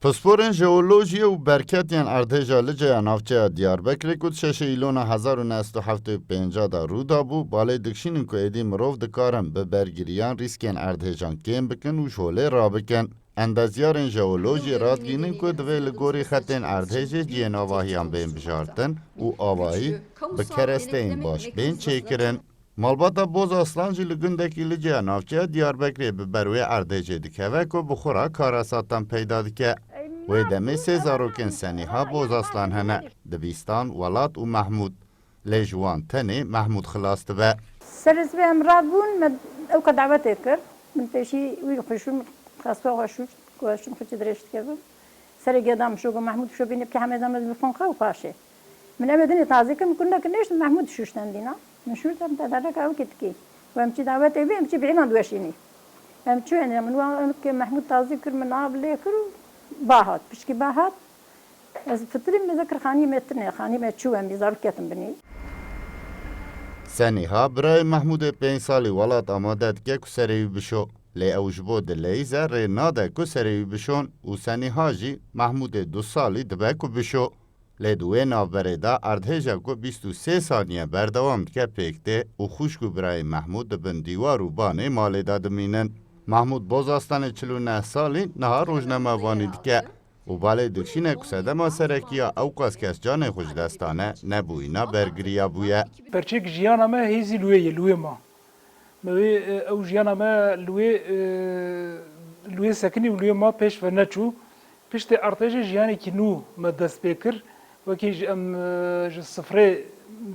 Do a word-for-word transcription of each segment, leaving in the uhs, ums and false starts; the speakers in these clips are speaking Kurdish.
Pisporên jeolojiyê û berketiyên erdhêja Licê ya navçeya Diyarbekirê ku di şeşê Îlona hezar û neh sed û heftê û pênc de rû dabû, balê dikişînin ku êdî mirov dikarin bi bergiriyan rîskên erdhêjan kêm bikin û ji holê rabikin. Endezyarên jeolojî radgînin ku divê li gorî xetên erdhêjê cihên avahiyan bên bijartin û avahî bi keresteyên baş bên çêkirin. Malbata Boz Aslan jî li gundekî Licê ya navçeya Diyarbekirê bi ber wê erdhêjê dikeve ku bi xwe re karesatan peyda dike. Wê demê sê zarokên Senîha Boz Aslan hene, Dibîstan, Welat û Mehmûd. Lê ji wan tenê Mehmûd xilas dibe. Serê sibê em rabûn, me ew ka dawetê kir. Min pêşî wî xwe şûn, xesto xwe şûn, ku ez çûm xwe çi dirêj dikevim. Serê geda min şo, got, Mehmûd, şo bînê bikê hemê de me bi xwe xew paşê. Min em ê dinê tazî kir, min kundek nêşt, Mehmûd şûşt em dîna. Min şûşt em te dereka ew kê dikê. Û em çi dawetê bê, em çi bînan diweşînî. Em çûyên min wan em ke Mehmûd tazî kir, min av lê kir û ba hat. Pişkî ba hat. Ez fitirîm, me zekir xanî me tine, xanî me çû em bî zarok ketim binî. Senîha, birayê Mehmûdê pênc salî Welat amade dike ku serê wî bişo. Lê ew ji bo dileyîze rê nade ku serê wî bişon û Senîha jî Mehmûdê du salî dibe ku bişo. Lê di wê navberê de erdhêja ku bîst û sê saniye berdewam dike pêk tê û xwişk û birayê Mehmûd di bin dîwar û banê malê de dimînin. Mehmûd Bozaslanê çil û neh salî niha rojnamevanî dike û balê dikişîne ku sedema serekî ya ewqas kes canê xwe ji dest dane nebûyîna bergiriya bûye. Perçek jiyana me hêzî li wê ye, li wê ma. Me wê, e, ew jiyana me li wê, e, li wê sekinî û li wê ma pêş ve neçû. Piştê erdhêjê jiyanekî nû me dest pê kir. Wekî ji em, e, ji sifrê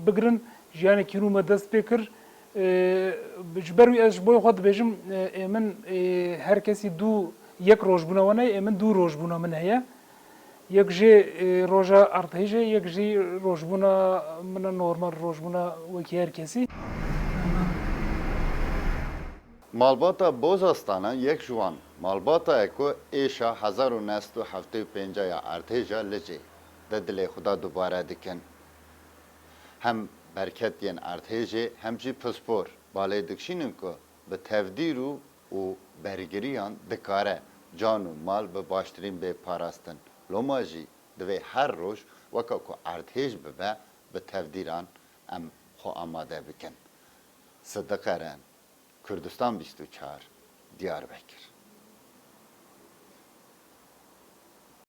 bigirin, jiyanekî nû me dest pê kir. E, ji ber wî ez ji bo xwe dibêjim, e, ê min, e, her kesî dû yek rojbûna we ne, ê min dû rojbûna min heye. Yek jê, e, roja erdhêjê, yek jî rojbûna min e normal, rojbûna wekî her kesî. Malbata Bozastana yek ji wan malbata ye ku êşa hezar û neh sed û heftê û pênc ya erdhêja Licê di dilê xwe de dubare dikin. Hem berketiyên erdhêjê hem jî pispor balê dikişînin ku bi tevdîr û û bergiriyan dikare can û mal bi baştirîn bê parastin. Loma jî divê her roj weke ku erdhêj bibe, bi tevdîran em xwe amade bikin. Sidiq Eren, Kurdistan bîst û çar, Diyarbekir.